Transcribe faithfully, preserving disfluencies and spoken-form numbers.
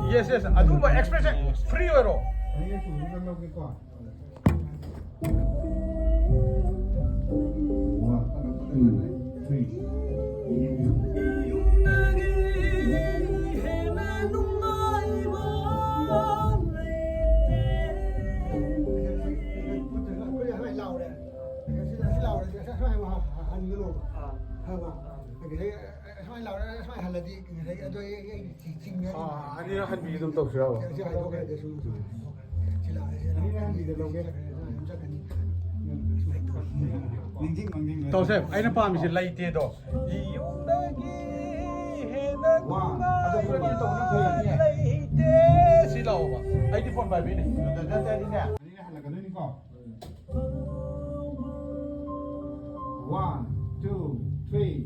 Yes, yes, ꯑꯗꯨꯒꯨꯝꯕ expression free ꯑꯣꯏꯔꯣ. ꯁꯨꯃꯥꯏꯅ ꯂꯥꯎꯔꯦ, ꯁꯨꯃꯥꯏꯅ ꯍꯜꯂꯗꯤ ꯉꯁꯥꯏ ꯑꯗꯣ ꯑꯩ, ꯑꯩ ꯆꯤꯡꯉꯦ꯫ ꯑꯥ, ꯑꯅꯤꯔꯛ ꯍꯟꯕꯤ ꯑꯗꯨꯝ ꯇꯧꯁꯤꯔꯕ? ꯁꯤ ꯍꯥꯏꯗꯣꯛꯈ꯭ꯔꯦ, ꯁꯤ ꯂꯥꯛꯑꯦ, ꯁꯤ ꯂꯥꯛꯑꯦ, ꯁꯤ ꯂꯥꯛꯑꯦ, ꯁꯤ ꯂꯥꯛꯑꯦ, ꯁꯤ ꯂꯥꯛꯑꯦ꯫ ꯇꯧꯁꯦ, ꯑꯩꯅ ꯄꯥꯝꯃꯤꯁꯦ ꯂꯩꯇꯦꯗꯣ꯫ ꯌꯨꯝꯗꯒꯤ ꯍꯦꯟꯅ ꯋꯥ, ꯑꯗꯣ ꯅꯨꯡꯉꯥꯏꯕ ꯀꯩꯅꯣ ꯇꯧꯕꯅ ꯐꯩꯅꯦ꯫ ꯂꯩꯇꯦ꯫ ꯁꯤ ꯂꯥꯛꯑꯣꯕ꯫ ꯑꯩꯗꯤ ꯐꯣꯟ ꯄꯥꯏꯕꯤꯅꯦ꯫ ꯑꯗꯨꯗ ꯅꯠꯇ꯭ꯔꯗꯤꯅꯦ꯫ ꯑꯅꯤꯔꯛ ꯍꯜꯂꯛꯀꯗꯣꯏꯅꯤꯀꯣ꯫ One, two, three.